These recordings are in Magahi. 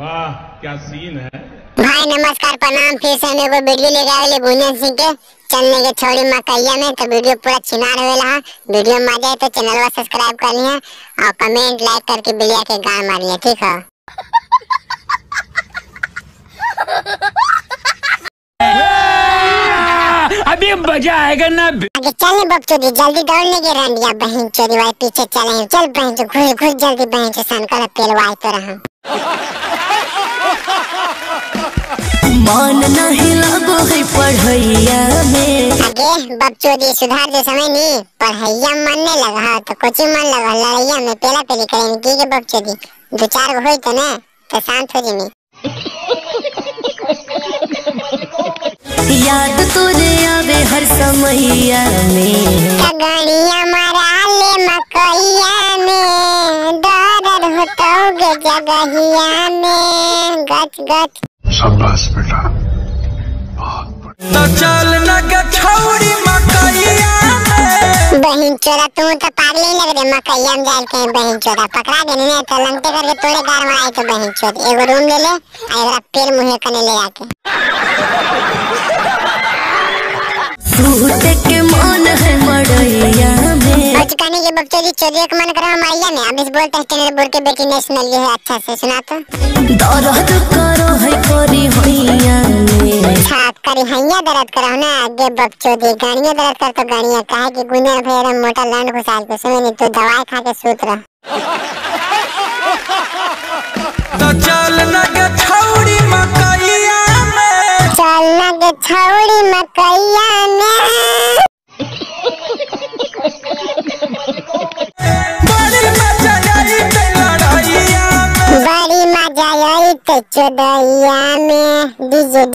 वाह क्या सीन है भाई। नमस्कार प्रणाम। फिर से हम एगो वीडियो लेके आए गुंजन सिंह के चलने के छोड़ी मकैया में। तो वीडियो पूरा छिनार होवेला है। वीडियो मजा आए तो चैनलवा सब्सक्राइब कर लिया और कमेंट लाइक करके बिलिया के गान मार लिया, ठीक है। अभी मजा आएगा ना। आगे चल बकचोदी जल्दी दौड़ने के रंडिया बहन चोरी वाले पीछे चले। चल बहन चो घुस घुस जल्दी बहन चो सनकर पेलवाई तो रहा। मन नहीं लगो है पढ़ैया में। आगे बकचोदी सुधार दे समय नहीं पढ़ैया मन नहीं लगा तो कोचिंग मन लगा लड़ैया में पेला पेली करें की के बकचोदी दो चार होई तो ना तो शांत हो जिमी। याद तोरे आवे हर समैया में। तगड़िया मारा ले मकैया में दर्द होतोगे जगहिया में गच गच। शाबाश बेटा बहुत तो चल ना गे छौड़ी मकैया में। बहन चोरा तू तो पागल ही लग रे मकैया में जाल के बहन चोरा पकड़ा देने ने तो लंगटे करके तोरे गार माराई तो बहन चोर एगो रूम ले ले आ एकरा पेड़ मुहे कने ले आके। सूते के मन है मड़ैया में। बचकाने के बकचोदी चोरी के मन करो माइया में। अब इस बोलते हैं चैनल बोल के बेटी ने सुन लिया है अच्छा से सुना तो दर्द करो है करी हैया में। छाप करी हैया दर्द करो ना आगे बकचोदी गाड़ियां दर्द कर तो गाड़ियां काहे कि गुंजन भैया मोटा लंड घुसाल के सुने नहीं तो दवाई खा के सूत रह। तो चल ना गे छौड़ी मकैया में। चल ना गे छौड़ी मकैया में। बड़ी मजा आई ते लड़ाइया में। बड़ी मजा आई ते चोदैया में। डीजे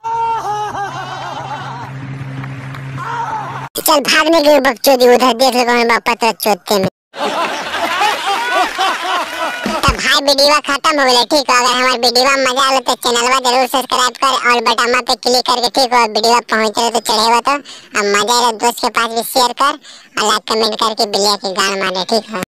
चल भागने के बकचोदी उधर देख लो मैं बापा तो चोदते में। तो भाई वीडियो खत्म हो गया, ठीक है। अगर हमारे वीडियो मजा आवे तो चैनलवा जरूर सब्सक्राइब कर और बटन पे क्लिक करके, ठीक है। वीडियो पहुंचे तो चढ़ेगा तो अब मजा आए दोस्त के पास भी शेयर कर और लाइक कमेंट करके बिलिया के गान मारे, ठीक है।